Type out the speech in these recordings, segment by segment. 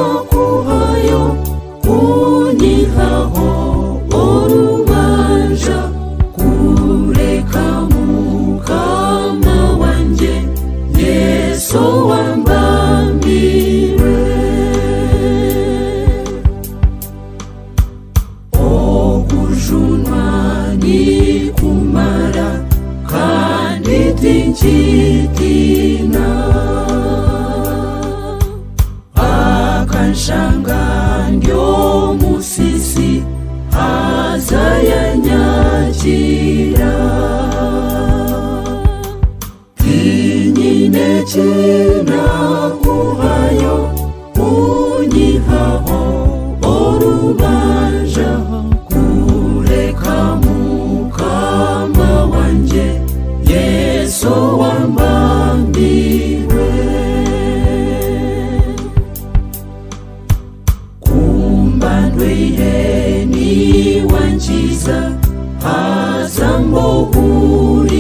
kinakuhayo kunyihaho orubanja kureka mukama wangye Yesu wambambirwe. Okujunwa nikumara kandi tinkitiina. Akanshanga ndi omusisi haza yanyakira. Tinyine kinakuhayo kunyihaho orubanja kureka mukama wangye Yesu wambambirwe. Kumbandwire niwankiza haza mbuhurire.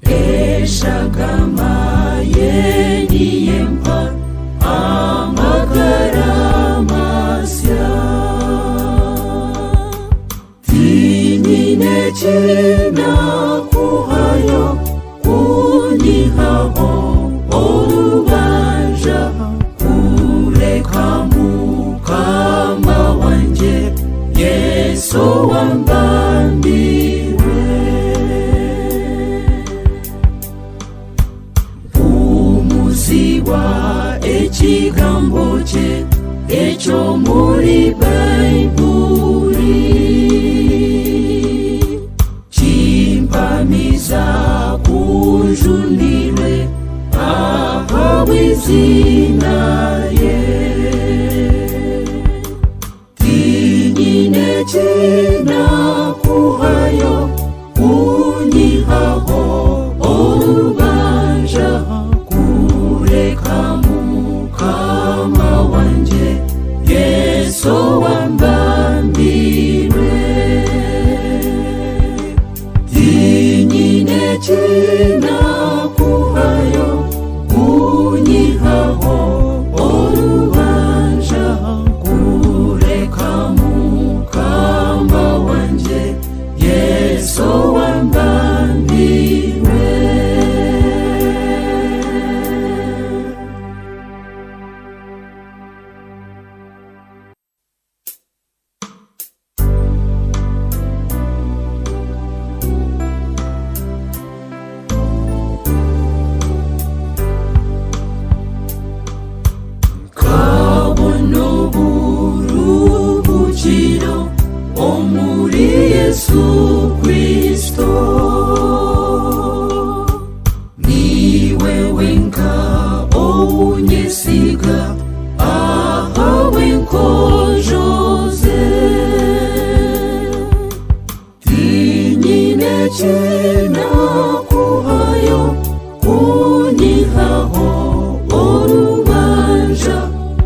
Eshagama ye niyempa amagara masya. Tinyine kinakuhayo kunyihaho orubanja kureka mukama wangye Yesu wambambirwe. Mpumuzibwa ekigambo kye ekyo muri Baibuli kimpamiza kunjunirwe ahabw'izina rye. Tinyine kinakuhayo kunyihaho orubanja kureka mukama wangye Yesu wambambirwe. Tinyine kinakuhayo kunyihaho orubanja kureka mukama wangye Yesu wambambirwe. Kabona oburuhukiro omuri Yesu Kristo. Niwe wenka ounyesiga ahawe nkojoze. Tinyine kinakuhayo kunyihaho orubanja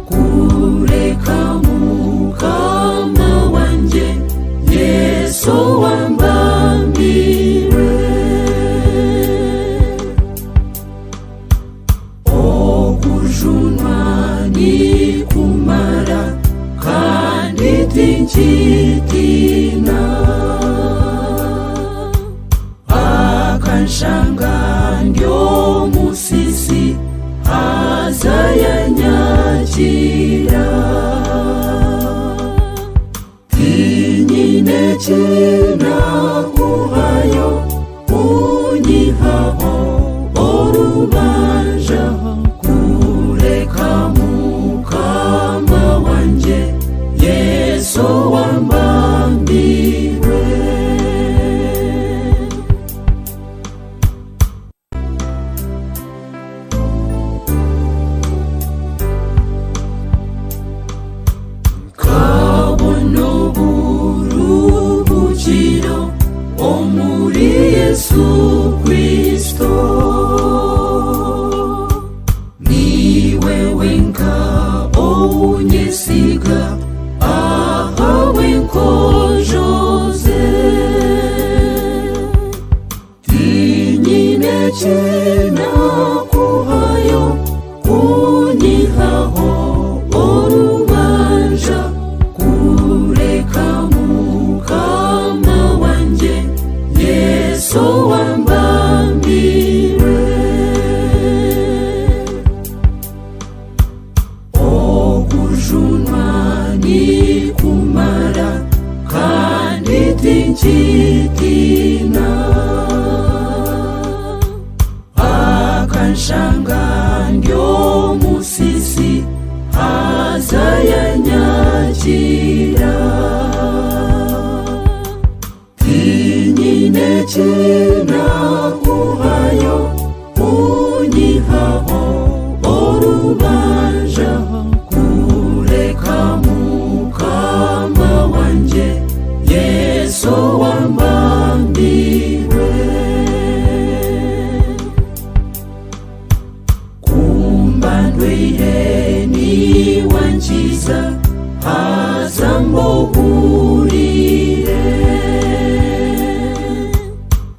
kureka mukama wangye Yesu wambambirwe. Okujunwa nikumara kandi tinkitiina. Akanshanga ndi omusisi haza yanyakira. Tinyine kinakuhayo kunyihaho orubanja kureka mukama wangye Yesu wambambirwe. Kabona oburuhukiro Akanshanga ndi omusisi haza yanyakira. Tinyine kinakuhayo kunyihaho orubanja, kureka Mukama wangye Yesu wambambirwe. Kumbandwire niwankiza, haza mbuhurire.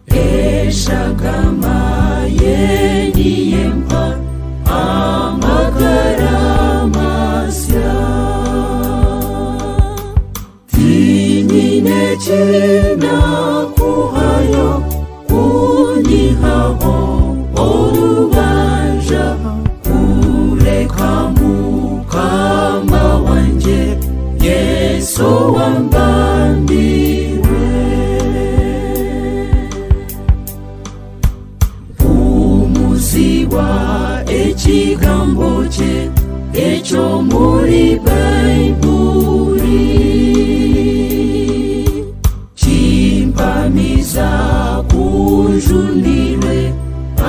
Eshagama ye niyempa amagara masya. Tinyine kinakuhayo kunyihaho orubanja, kureka Mukama wangye Yesu wambambirwe. Mpumuzibwa ekigambo kye ekyo muri Baibuli, kimpamiza kunjunirwe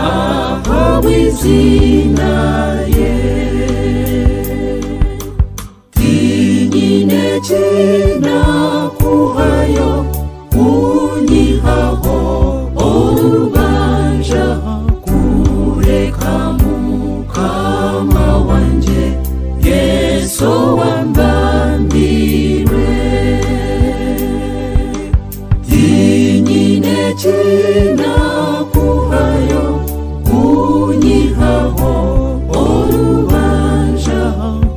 ahabw'izina ye. Tinyine kinakuhayo kunyihaho orubanja, kureka Mukama wangye Yesu wambambirwe. Tinyine kinakuhayo kunyihaho orubanja,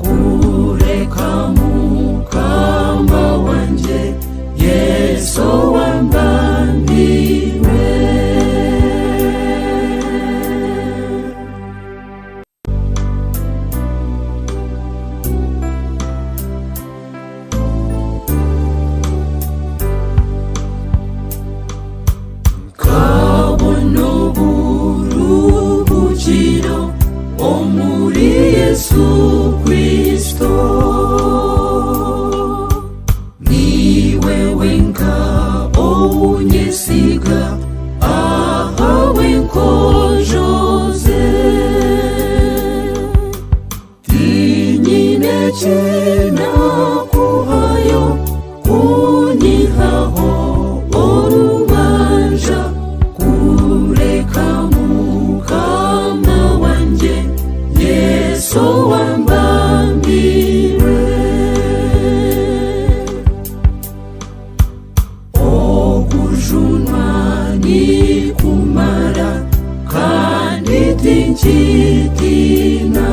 kureka Mukama wangye Yesu wambambirwe. Kabona oburuhukiro omuri Yesu Kristo, niwe wenka ounyesiga ahawe nkojoze. Tinyine kinakuhayo kunyihaho orubanja, kureka Mukama wangye Yesu wambambirwe. Okujunwa nikumara kandi tinkitina,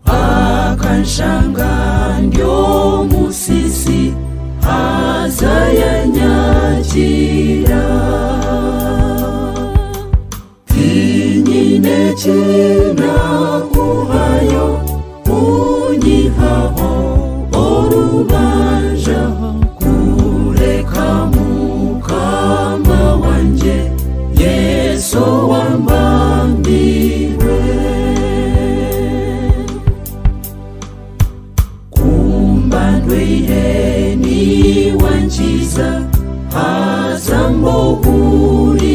akanshanga ndi omusisi haza yanyakira. Tinyine kinakuhayo kunyihaho orubanja, kureka Mukama wangye Yesu wambambirwe. Kumbandwire niwankiza, haza mbuhurire.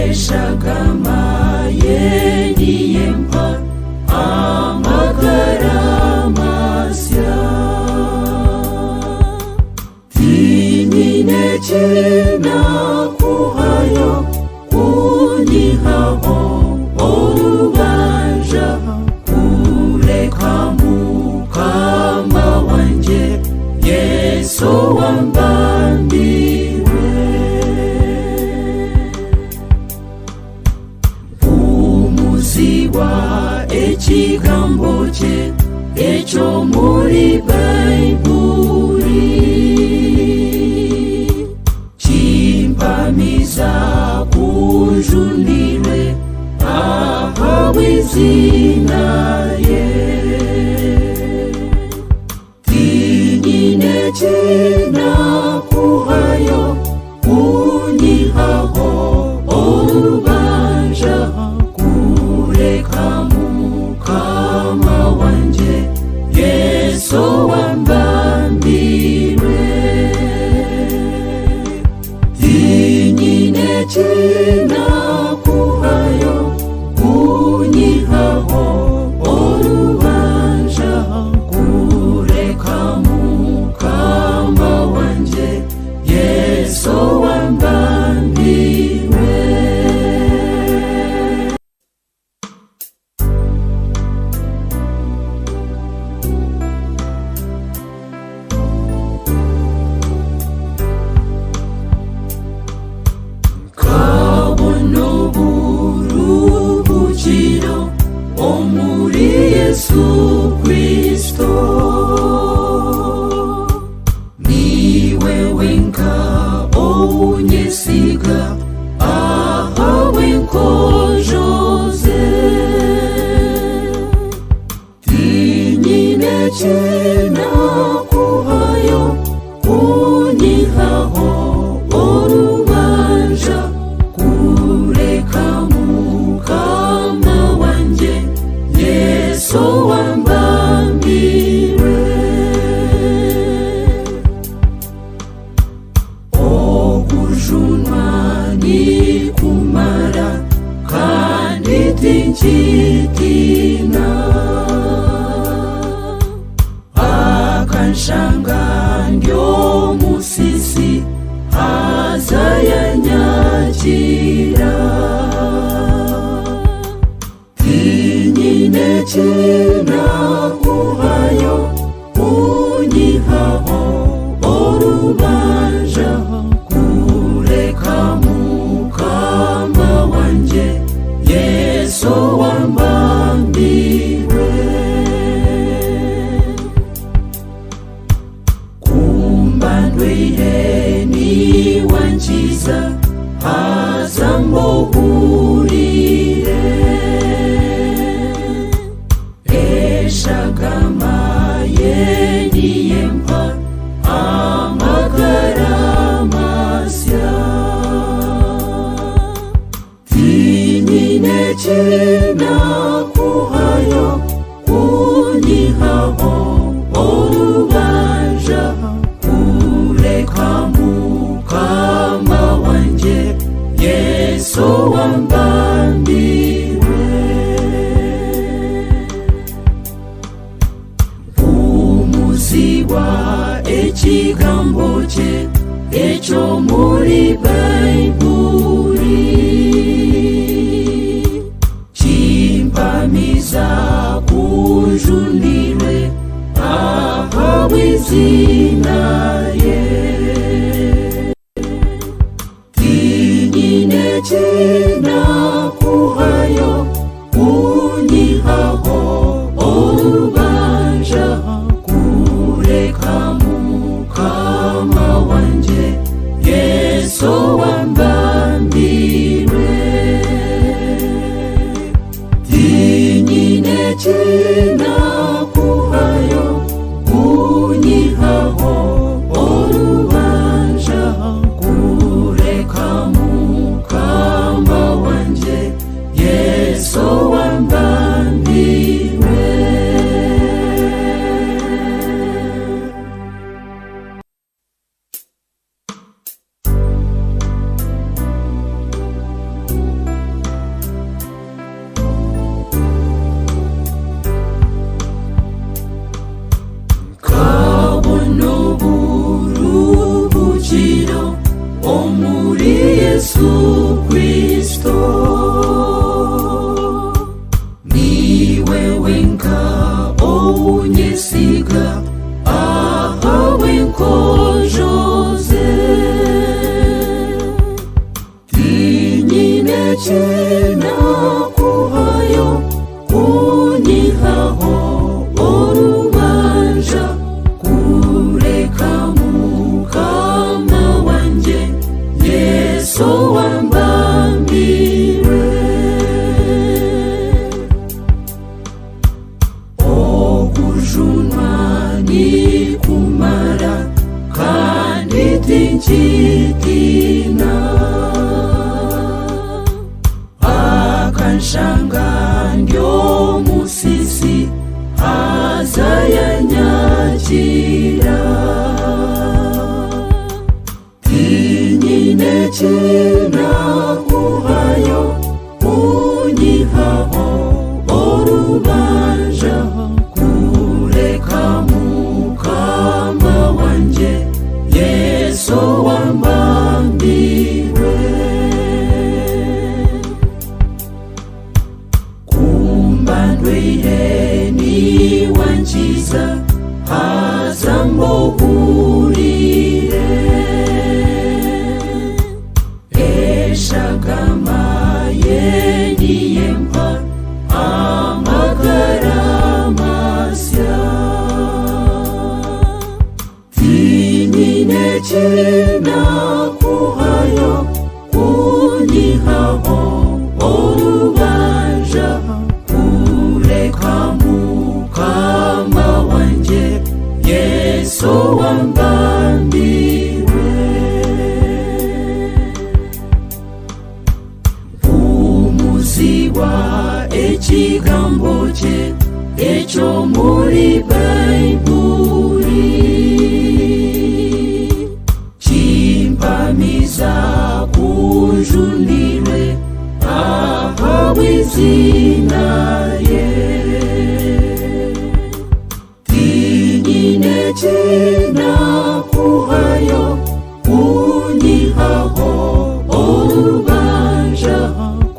Eshagama ye niyempa amagara masya. Tinyine kinakuhayo kunyihaho orubanja, kureka Mukama wangye Yesu wambambirwe. Mpumuzibwa ekigambo kye ekyo muri Baibuli, kimpamiza kunjunirwe ahabw'izina ye. Tinyine kinakuhayo. kunyesiga ahabw'enkojo ze. Tinyine kinakuhayo kunyihaho orubanja, kureka Mukama wangye Yesu wambambirwe. Okujunwa nikumara kandi tinkitina. Akanshanga ndi omusisi, haza yanyakira. Tinyine kinakuhayo kunyihaho orubanja, kureka Mukama wangye Yesu wambambirwe. Kumbandwire niwankiza, haza mbuhurire. Eshagama ye niyempa amagara masya. Tinyine kinakuhayo kunyihaho orubanja, kureka Mukama wangye Yesu wambambirwe. Umuzibwa ekigambo kye ekyo muri Baibuli, kimpamiza kunjunirwe ahabw'izina rye. Tinyine kinakuhayo kunyihaho orubanja, kureka Mukama wangye Yesu wambambirwe. Tinyine kinakuhayo kunyihaho orubanja, kureka Mukama wangye Yesu wambambirwe. Kabona oburuhukiro omuri Yesu Kristo. Niwe wenka ounyesiga ahabw'enkojo ze. Tinyine kinakuhayo kunyihaho orubanja, kureka Mukama wangye Yesu wambambirwe. Okujunwa nikumara kandi tinkitina. Akanshanga ndi omusisi, haza yanyakira. Tinyine kinakuhayo kunyihaho orubanja, kureka Mukama wangye Yesu wambambirwe. Kumbandwire niwankiza, haza mbuhurire. orubanja kureka mukama wangye Yesu wambambirwe. Mpumuzibwa ekigambo kye eky'omuri Baibuli, kimpamiza ku njunirwe ahabw'eiziina rye. Tinyine ki naakuhayo kunyihaho orubanja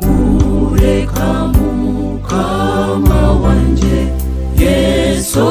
kureka mukama wangye Yesu.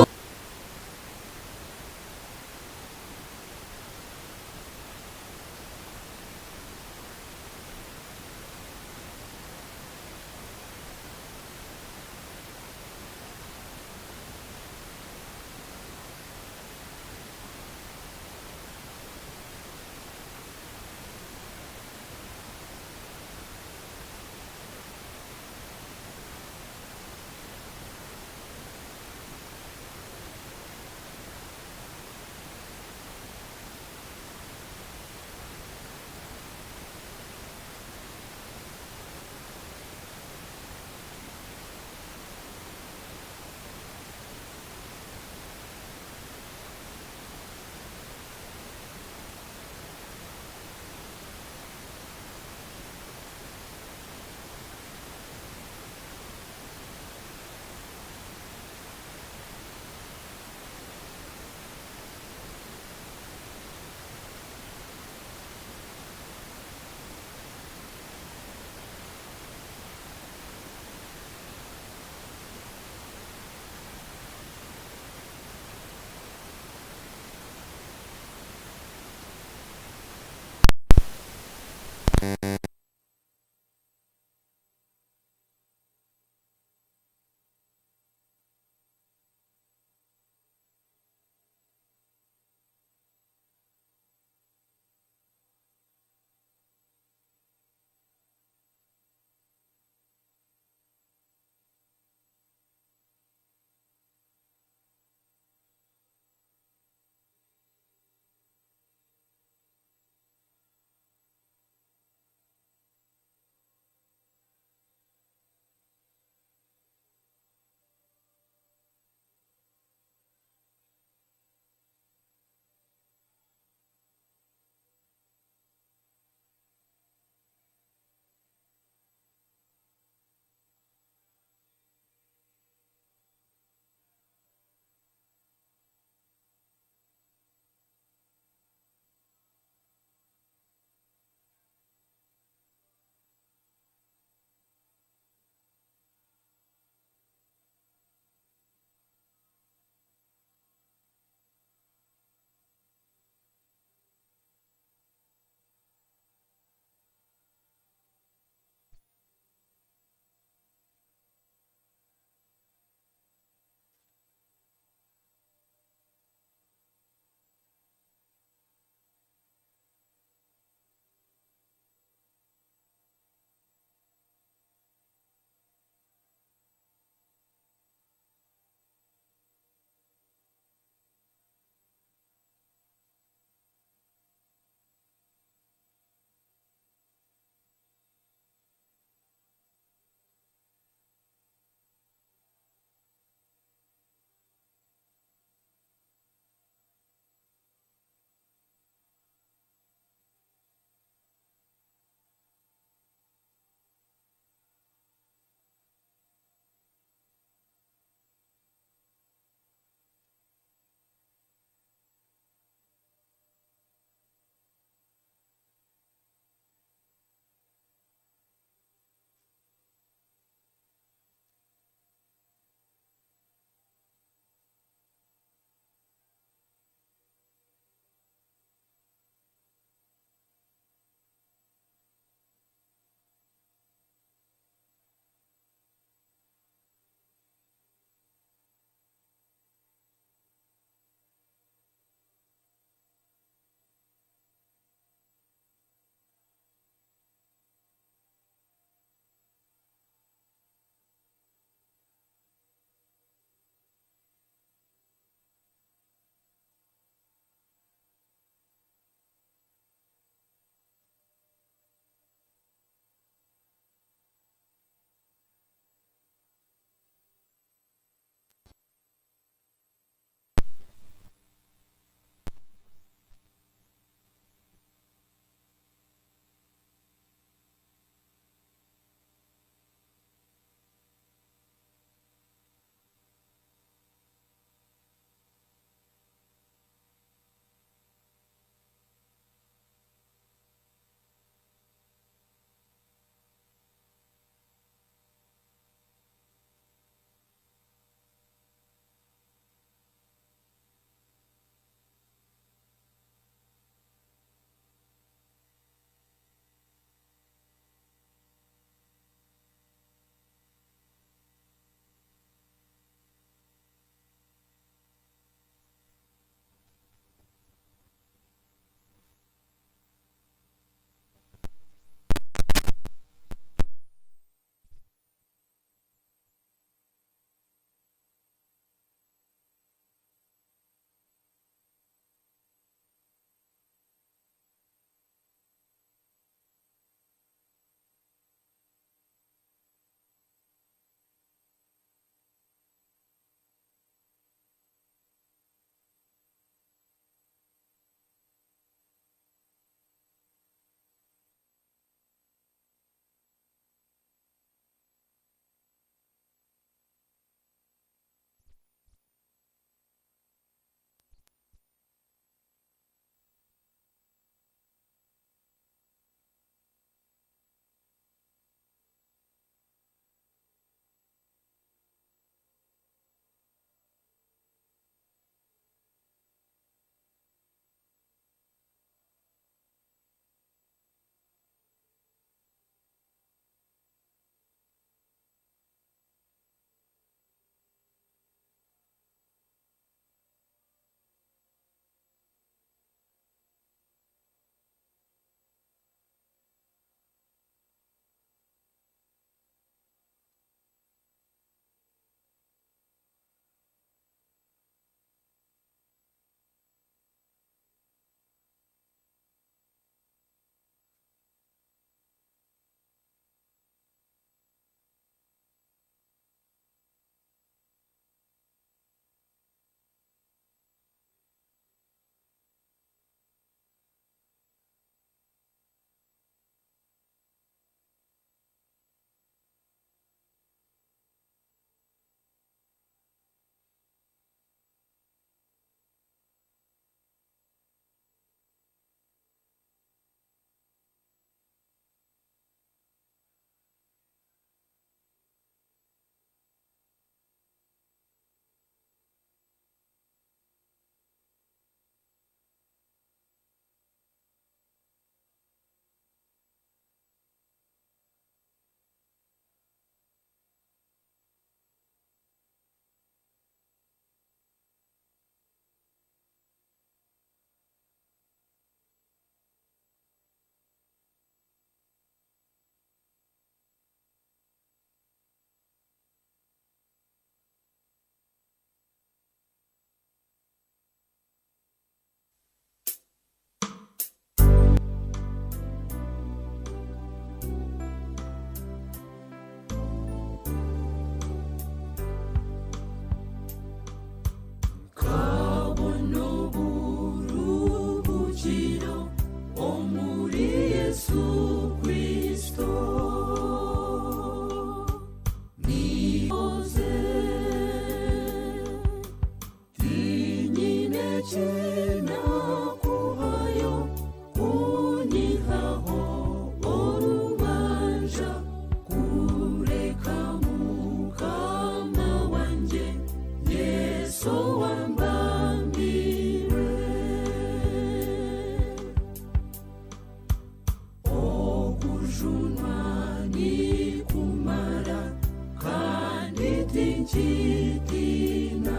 Tinkitiina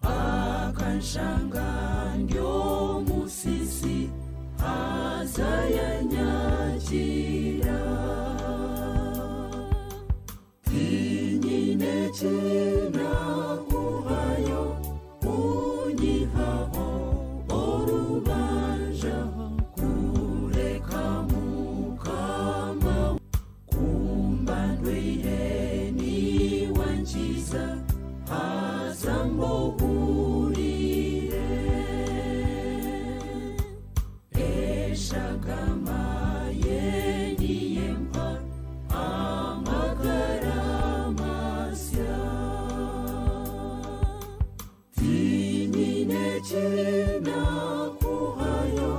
Akanshanga ndi omusisi haza yanyakiira Tinyine ki naakuhayo kunyihaho orubanja kureka Mukama ku mba ndwaire niiwe ankiza haza mba ohuriire Eshagama ye niyo empa amagara masya Tinyine ki naakuhayo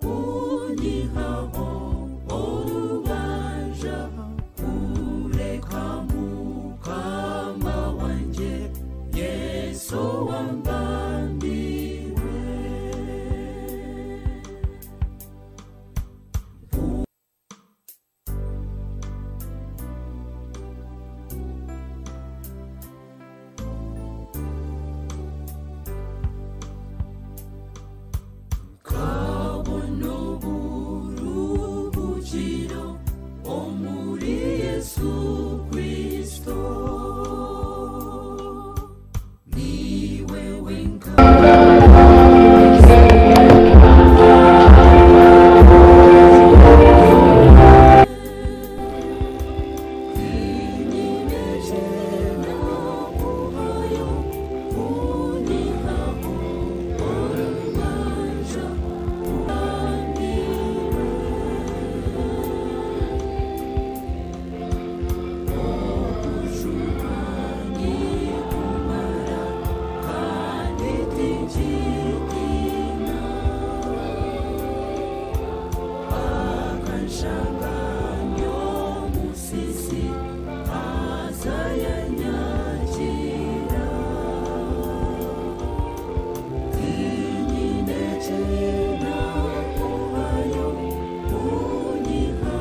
kunyihaho orubanja kureka Mukama wangye Yesu owambambiirwe. Nkabona oburuhukiro omuri Yesu Kristo niwe wenka. Tinyine ki naakuhayo kunyihaho orubanja mbambirwe Okujunwa nikumara kandi tinkitiina Akanshanga ndi omusisi haza yanyakiira Tinyine ki naakuhayo kunyiha.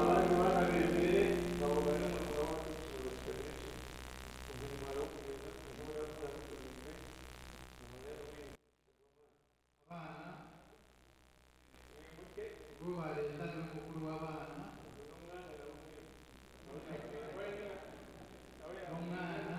Abandi bana bebere babugana umurimo umumaro wo kugeza Abana bo barenda n'umukuru w'abana n'umwana.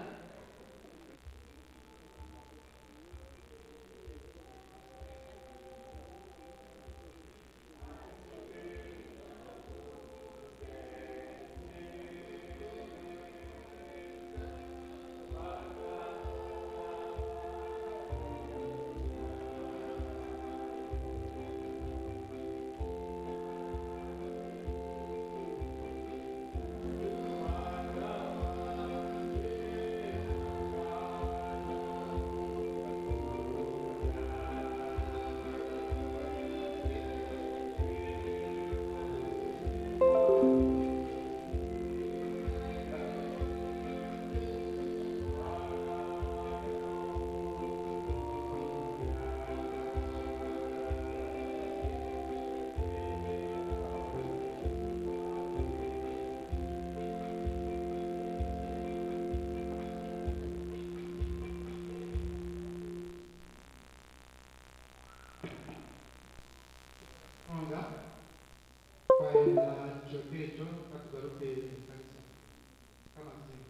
munonga. Twaheza ekicweka ekyo, ka tugaruke omu kanisa. Mukama asiimwe.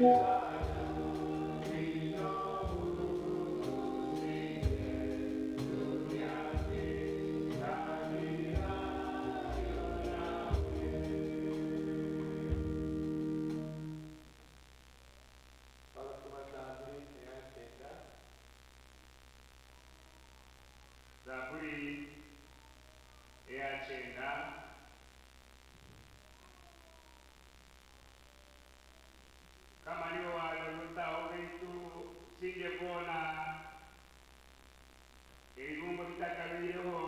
Twabasoma Zaburi eya kyenda. Zaburi eya 9. Kama niwe walolutaho baitu sinje kuona ebibumbo bitakabireho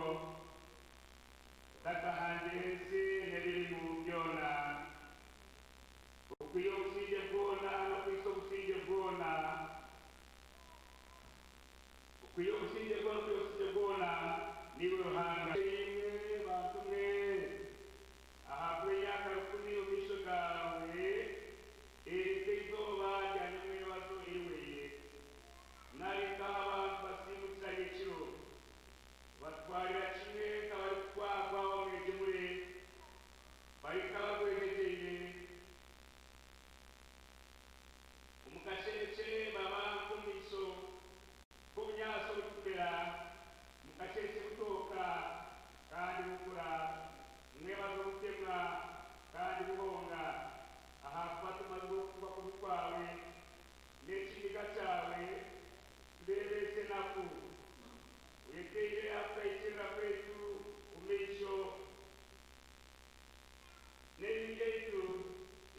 takahangira ensi n'ebirimu byona, okwiha obusinge bwona n'okwisa obusinge bwona, okwiha obusinge bwona n'okwisa obusinge bwona, niwe Ruhanga. Imwe bantu mwe, ahabwa emyaka 1000 omu maisho gawe ereka izooba rya nyamwebazo eriweye, nari nk'aho abantu basiimukira nyekiro batwarira kimwe nk'abarikukwagwa omwegyemure, bari nk'abagwejegyeire omu kasherekye, baba nk'omwiso k'obunyaasi obukumera mu kasherekye, butooka kandi bukura, mwebaza obutemwa kandi buhonga, ahakuba tumazire okuba kubi kwawe n'ekiniga kyawe tureebeese enaku. Oyeteire akukahikirira kwaitu omu maisho, n'ebibi byaitu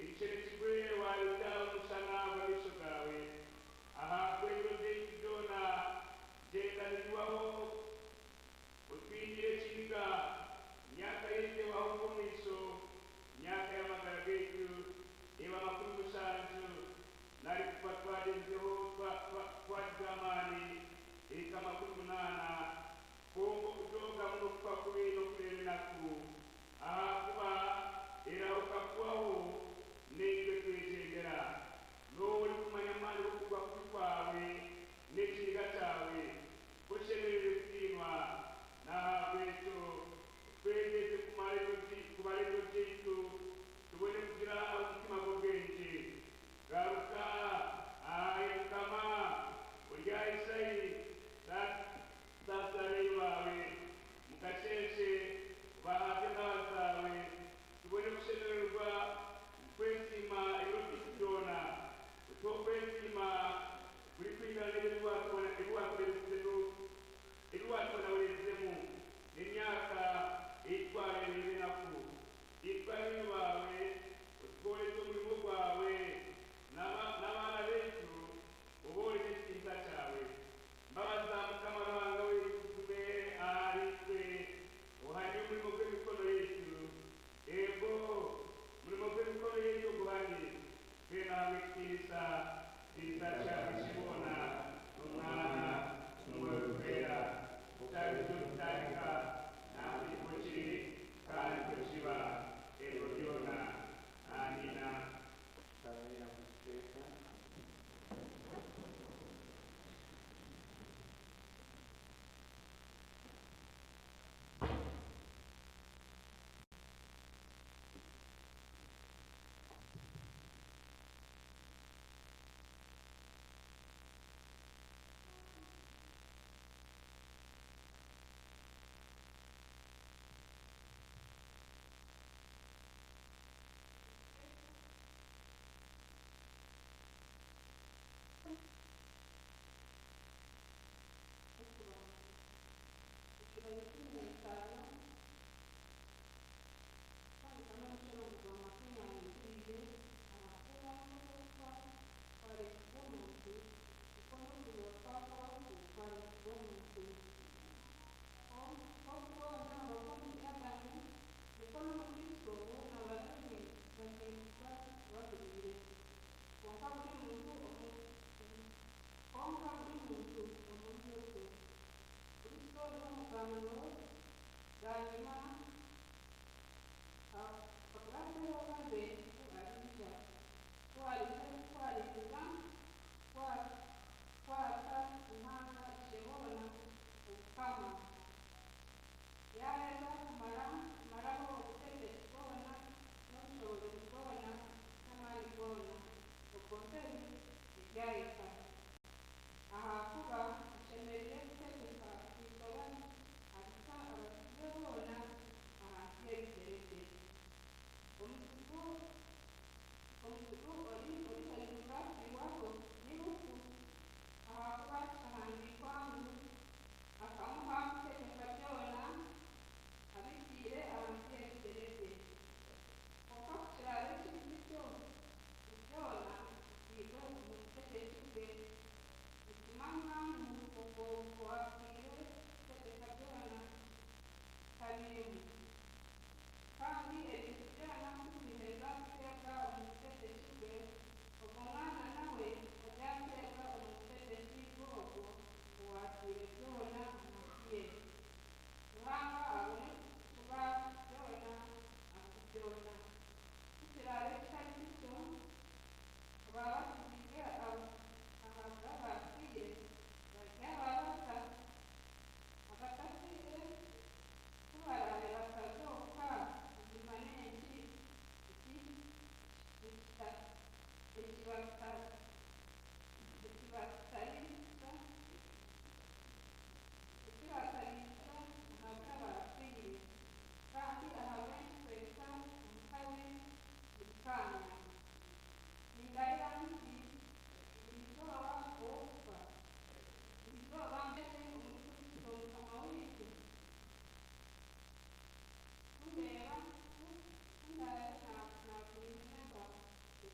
ebisherekirwe wabita omushana gw'amaisho gaawe. Ahabwa ebiro byaitu byona gyenda nibihwaho, otwiniire ekiniga, emyaka yaitu ehwaho nk'omwisho, emyaka y'amagara gaitu eba 70, nari kuba twarenzeho twagize amaani ehika 80.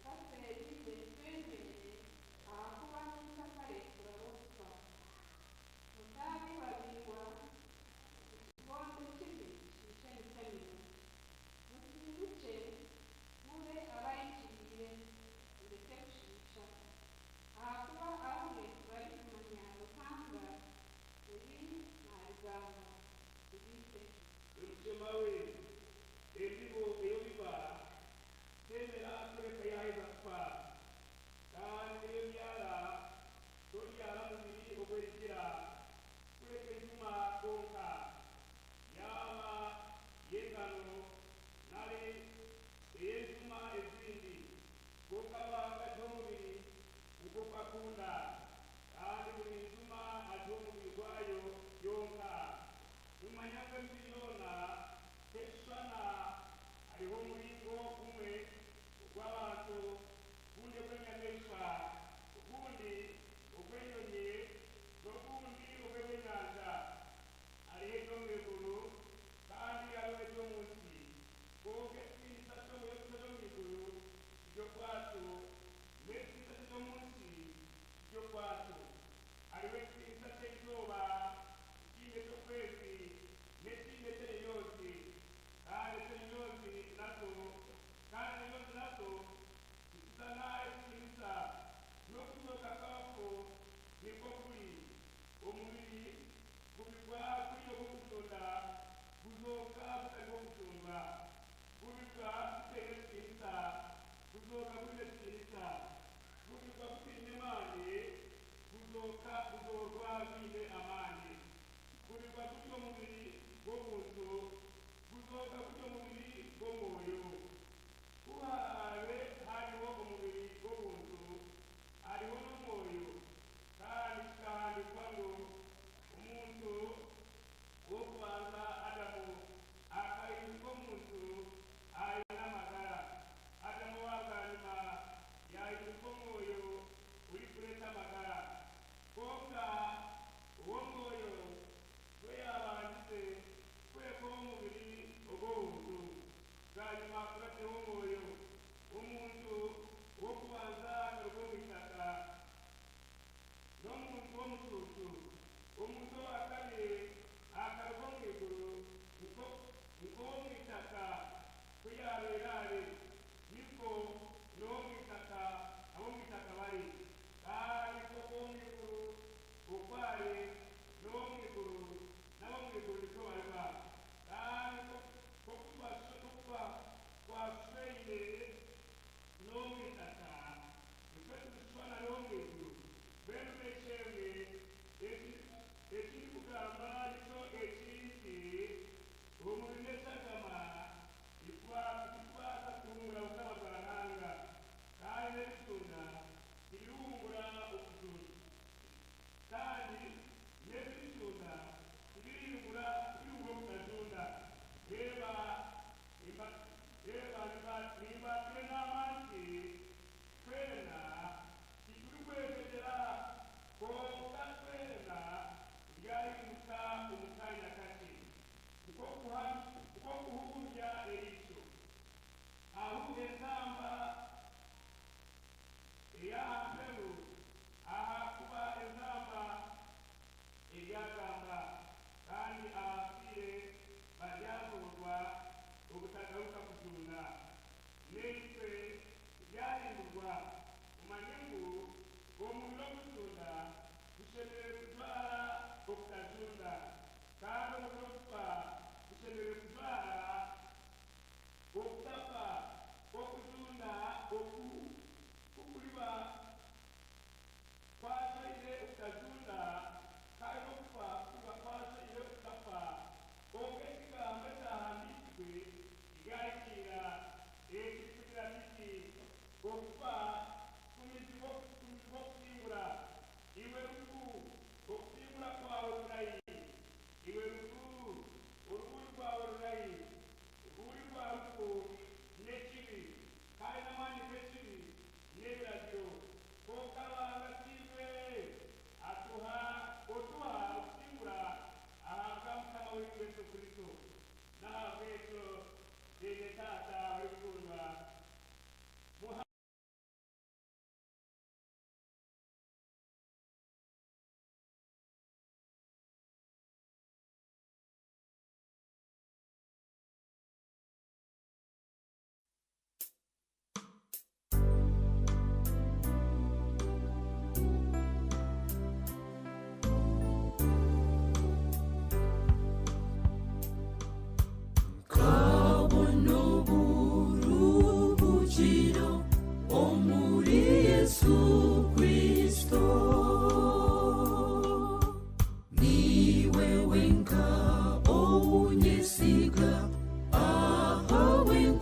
Bafeerize twenywerere, ahakuba nyenkyakare turaba okufa. Mutabiibwabiibwa, ekibondo kibi kishiisha emicwe mirungi. Muhindukye mube abahikiriire, mureke kushiisha. Ahakuba abamwe tibarikumanya Ruhanga, ebi naabigamba bibiite. Omutima we embibo eyo biba temera kureka yaheza kufa, kandi eyo byara tobyara mubiri ogwerigira, kureka enjuma kwonka, yaba y'engano nari ey'enjuma ezindi. Kwonka Ruhanga agiha omubiri nk'oku akunda, kandi buri njuma agiha omubiri gwayo yonka. Mumanya ngu emibiri yoona teshushana: hariho omuringo gumwe ogw'abantu, ogundi ogw'enyamaishwa, ogundi ogw'enyonyi, n'ogundi ogw'ebyenyanja. Hariho eby'omu iguru, kandi hariho eby'omu nsi, kwonka ekitiinisa ky'omu iguru ti ky'okwakyo, n'ekitiinisa ky'eky'omu nsi ti ky'okwakyo. Hariho ekitiinisa ky'eizooba, ekindi eky'okwezi, n'ekindi eky'enyonyoozi, kandi eky'enyonyoozi nazo kandi enyonyoozi nazo zikizana ekitiinisa. N'okuzooka kw'abafu nikwo kuri. Omubiri gubibwa guri ogw'okujunda, guzooka gutari gw'okujundwa; gubibwa gutaine ekitiinisa, guzooka gwine ekitiinisa; gubibwa gutaine maani, guzooka guzoorwa gwine amaani; gubibwa guri omubiri gw'obuntu, guzooka guri omubiri gw'omwoyo. Ku haraabe hariho omubiri gw'obuntu, hariho n'omwoyo. Kandi kikahandiikwa ngu omuntu w'okubanza Adamu akahinduka omuntu aine amagara. Adamu owa bwanyima yaahinduka omwoyo orikureeta amagara. Kwonka ow'omwoyo we yaabandize, kureka ow'omubiri ogw'obuntu, bwanyima akurateho omwoyo. Omuntu w'okubanza akaruga omu itaka, n'omuntu w'omucuucu. Omuntu owa kabiri akaruga omu iguru. Nk'ow'omu itaka ku yaabaire ari, nikwo n'ow'omu itaka ab'omu itaka bari; kandi nk'ow'omu iguru oku ari, n'ow'omu iguru n'ab'omu iguru nikwo bariba. Kandi nk'oku twashushaine n'ow'omu itaka, nikwo turishushana n'ow'omu iguru. Mbwenu b'eishe-emwe, eki ndikugamba nikyo eki nti: omubiri n'eshagama tibikubaasa kuhungura bukama bwa Ruhanga, kandi n'ebijunda tibirihungura okujunda, kandi n'ebijunda tibirihungura okutajunda. Reeba, nimbagira enaama nti: Twena titurikwejegyera, kwonka twena turyahinduka omu kaanya kakye, nk'okuhumbya eriisho, ahu enzamba ey'aha mperu, ahakuba enzamba eryagamba, kandi abafiire baryazoorwa obutagaruka kujunda.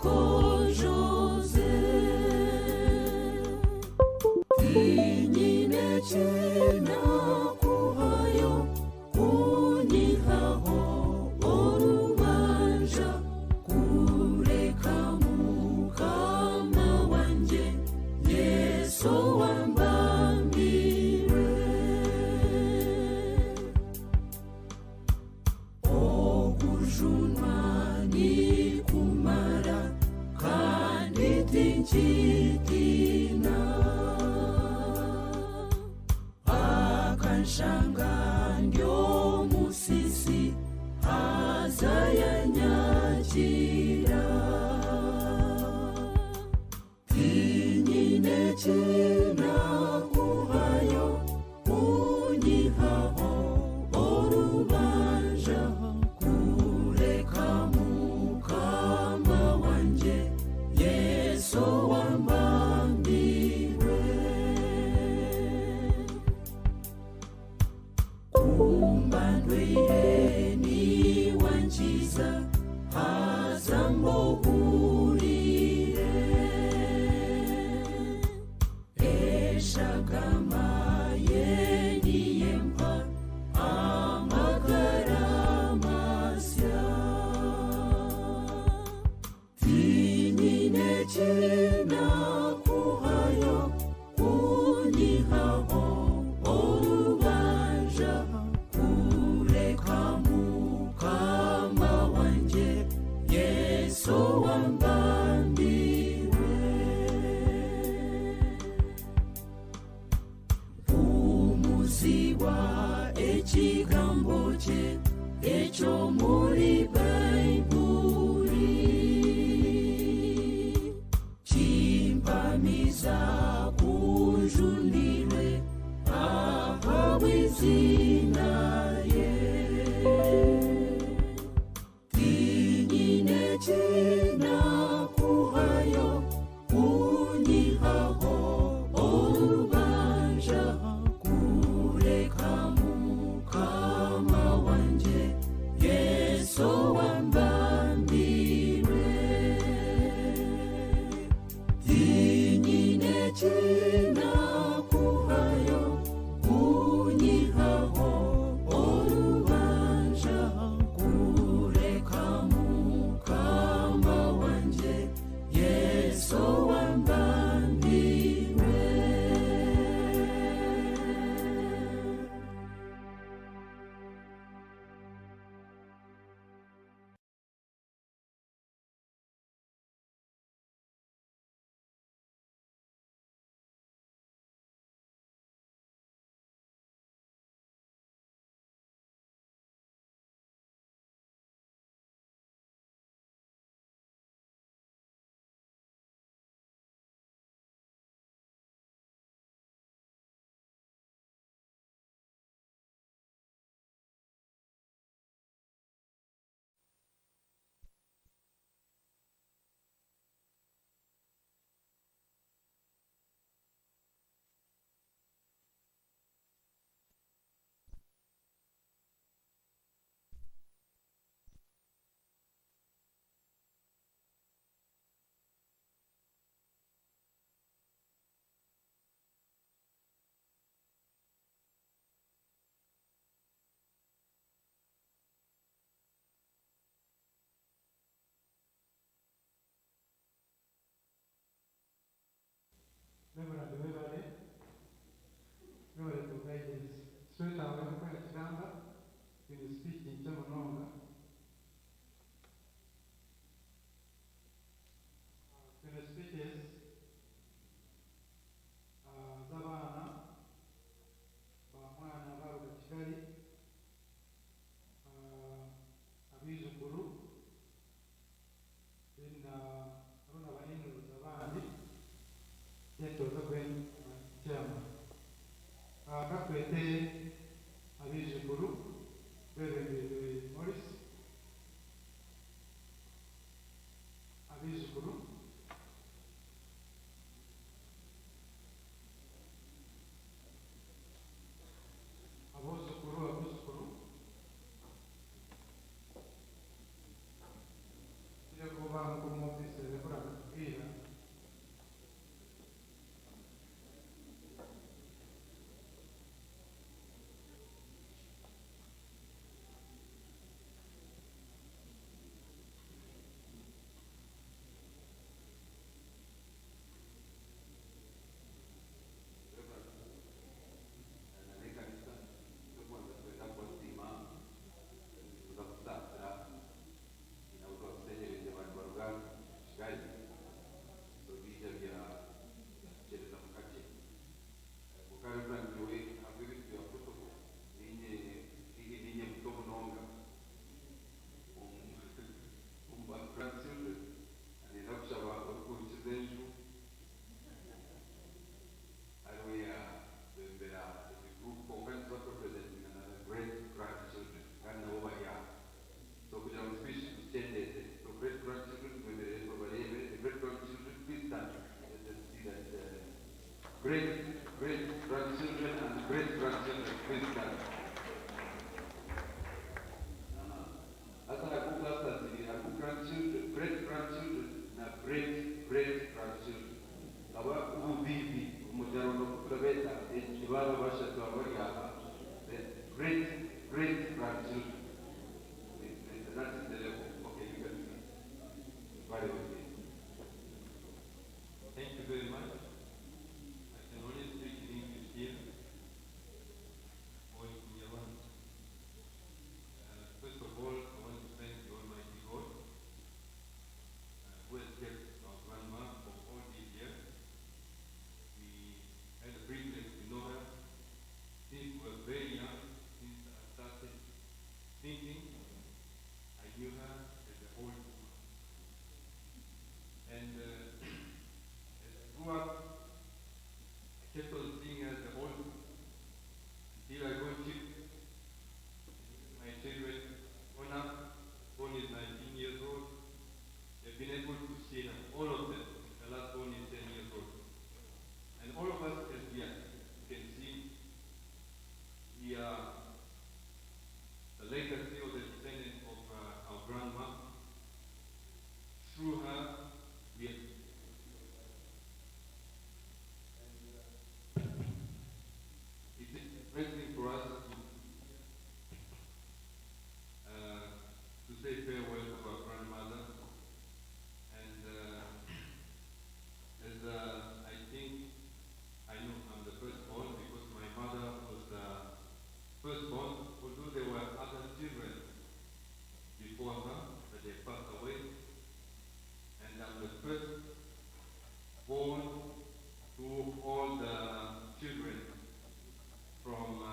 Nkojoze tinyine kinakuhayo kunyihaho orubanja kureka mukama wanjye Yesu wambambirwe. Okujunwa nikumara kandi tinkitina, akanshanga ndyomusisi azayanyakira. Tinyine kinakuhayo kunyihaho orubanja kureka mukama wanjye Yesu wambambirwe. Kumbandwire niwankiza haza mbohurire, eshagama ye niyempa amagara masya. Tinyine kinakuhayo kunyihaho orubanja kureka mukama wanjye Yesu wambambiwe. Umuziwa ekigambo kye ekyo muri Bayibuli kimpamiza kunjunirwe ahabwa izina ye. Tinyine kinakuhayo kunyihaho orubanja kureka mukama wanjye Yesu wambambirwe. Tinyine kinakuhayo kunyihaho orubanja kureka mukama wanjye Yesu wambambiwe. Reverend webale, webale for guidance. Twetaaga kukola kigamba in speaking kyamunonga. Twine speeches z'abaana ba mwana baruga Kigali, abaijukuru then hariho na ba in-laws abandi yetoza kwen chairman. Kakwete abaijukuru bebembere Morris, abaijukuru abuzukuru abuzukuru Great, great grandchildren and great grandchildren, please stand. Hata haku clusters zibiri, haku grandchildren, great grandchildren na great great grandchildren. Aba ububibi umuryango turabeta ibaba bashatu abari aha. The great great grandchildren. That is the level. Okay, you can see. Very okay. Thank you very much. I can only speak in English here or in Kinyarwanda. First of all, I want to thank the Almighty God who has kept our grandma for all these years. We had the privilege to know her since we were very young, since I started thinking, I knew her as an old woman. And as I grew up, I kept on seeing her as an old woman until I got children. My children grown up, one is 19 years old. They've been able to see her, all of them. The last one is 10 years old. And all of us as we are, you can see, we are the legacy or the descendant of our grandma. Through her, we are. And, it is a blessing for us to say farewell to our grandmother. And as I think, I know I'm the firstborn because my mother was the firstborn, although there were other children before her, but they passed away. And I'm the first born to all the children from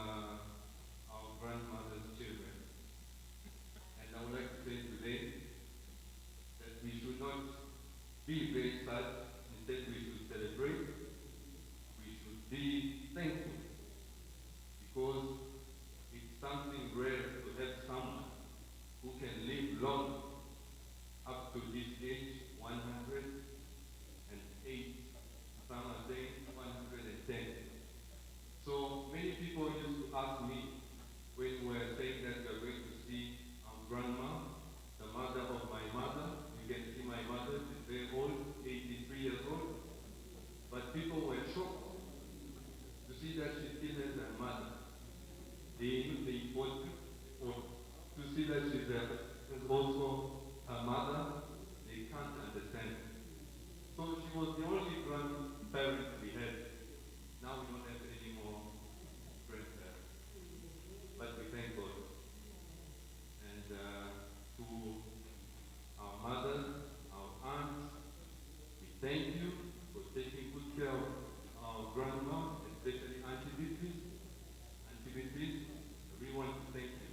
our grandmother's children. And I would like to say today that we should not be very sad. Instead, we should celebrate. We should be thankful because it's something rare to have someone who can live long up to this age, 108. Some are saying 110. So many people used to ask me when we were saying that we are going to see our grandma, the mother of my mother. You can see my mother, she's very old, 83 years old. But people were shocked to see that she still has a mother. They want to see that she's is also her mother. They can't understand. So she was the only grandparent we had. Now we don't have any more grandparents. But we thank God. And to our mothers, our aunts, we thank you for taking good care of our grandma, especially Auntie Beatrice. Auntie Beatrice, we want to thank you.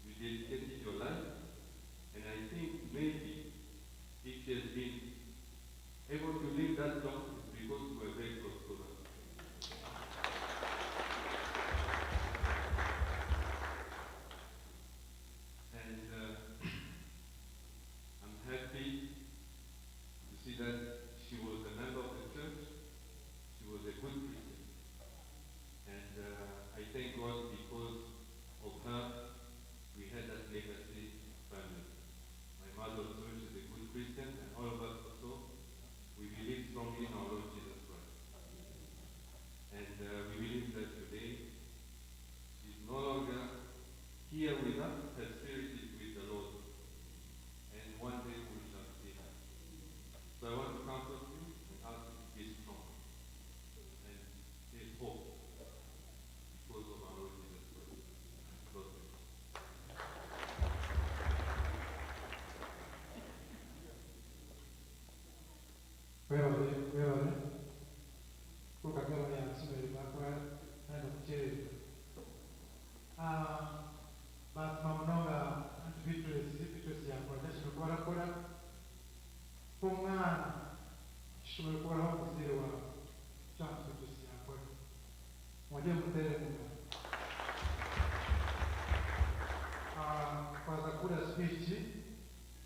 You dedicated your life, and I think maybe if she has been able to live that long, it's because we were very close to her. And I'm happy to see that she was a member of the church. She was a good Christian. And I thank God because of her, we had that legacy family. My mother also, she's a good Christian, and all of us also, we believe strongly in our Lord Jesus Christ. And we believe that today, she's no longer here with us, her spirit is with the Lord. And one day we shall see her. So I want to comfort you and ask you to be strong. And there's hope because of our Lord Jesus Christ. God bless you. Webale, webale. Kukagaba yasomerwa kwa nenda kukyererwa. Basima munonga Aunty Beatrice, Beatrice yakora ndashobora kuba arakora k'omwana kishobora kubaraho omuzaire waawe eki Aunty Beatrice yakora. Mwongere mutere engaro. Twaza kukora speech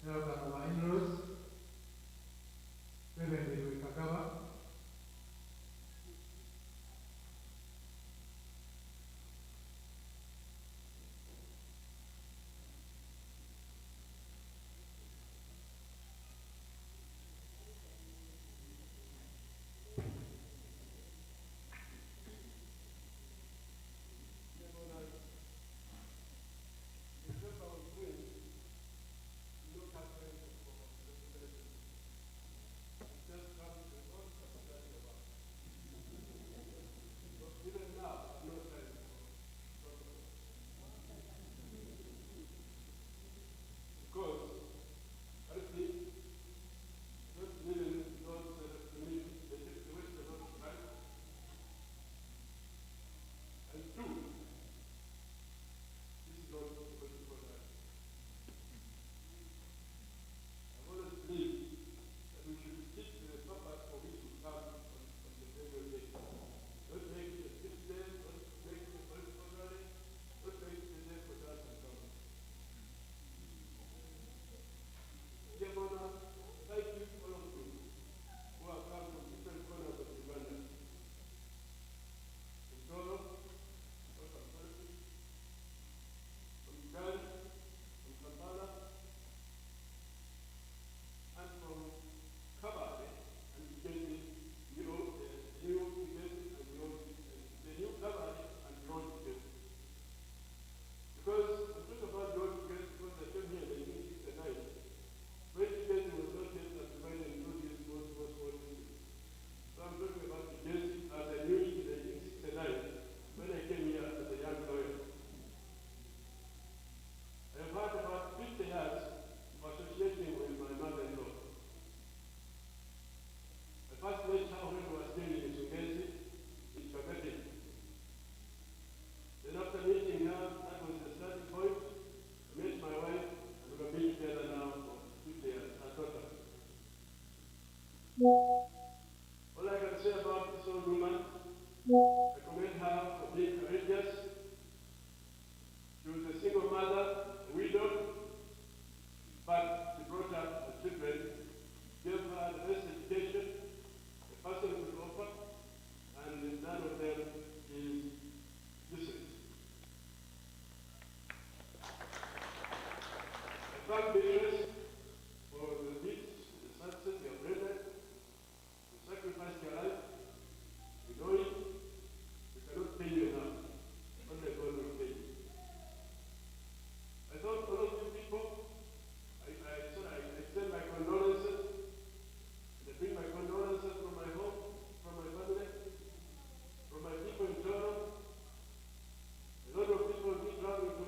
y'abaganga ba in-laws bebembeirwe Kagaba. Don't be